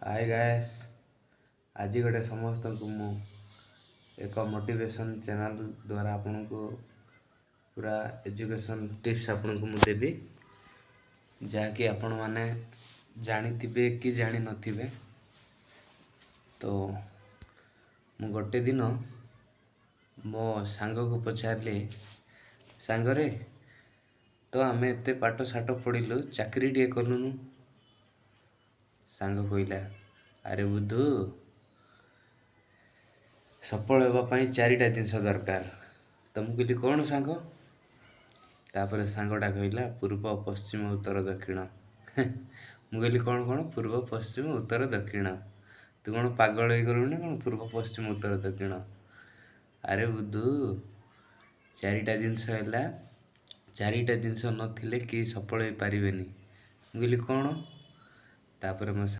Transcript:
ହାଏ ଗାଏସ୍, ଆଜି ଗୋଟେ ସମସ୍ତଙ୍କୁ ମୁଁ ଏକ ମୋଟିଭେସନ୍ ଚ୍ୟାନେଲ୍ ଦ୍ୱାରା ଆପଣଙ୍କୁ ପୁରା ଏଜୁକେସନ୍ ଟିପ୍ସ ଆପଣଙ୍କୁ ମୁଁ ଦେବି, ଯାହାକି ଆପଣମାନେ ଜାଣିଥିବେ କି ଜାଣିନଥିବେ। ତ ମୁଁ ଗୋଟେ ଦିନ ମୋ ସାଙ୍ଗକୁ ପଚାରିଲି, ସାଙ୍ଗରେ ତ ଆମେ ଏତେ ପାଠ ସାଠ ପଢ଼ିଲୁ, ଚାକିରିଟିଏ କଲୁନୁ। ସାଙ୍ଗ କହିଲା, ଆରେ ବୁଧୁ, ସଫଳ ହେବା ପାଇଁ ଚାରିଟା ଜିନିଷ ଦରକାର। ତ ମୁଁ କହିଲି, କ'ଣ ସାଙ୍ଗ? ତାପରେ ସାଙ୍ଗଟା କହିଲା, ପୂର୍ବ, ପଶ୍ଚିମ, ଉତ୍ତର, ଦକ୍ଷିଣ। ମୁଁ କହିଲି, କ'ଣ କ'ଣ? ପୂର୍ବ, ପଶ୍ଚିମ, ଉତ୍ତର, ଦକ୍ଷିଣ? ତୁ କ'ଣ ପାଗଳ ହେଇଗଲୁ ନା କ'ଣ? ପୂର୍ବ, ପଶ୍ଚିମ, ଉତ୍ତର, ଦକ୍ଷିଣ? ଆରେ ବୁଧୁ, ଚାରିଟା ଜିନିଷ ହେଲା, ଚାରିଟା ଜିନିଷ ନଥିଲେ କେହି ସଫଳ ହେଇପାରିବେନି। ମୁଁ କହିଲି, କ'ଣ? ତାପରେ ମୋ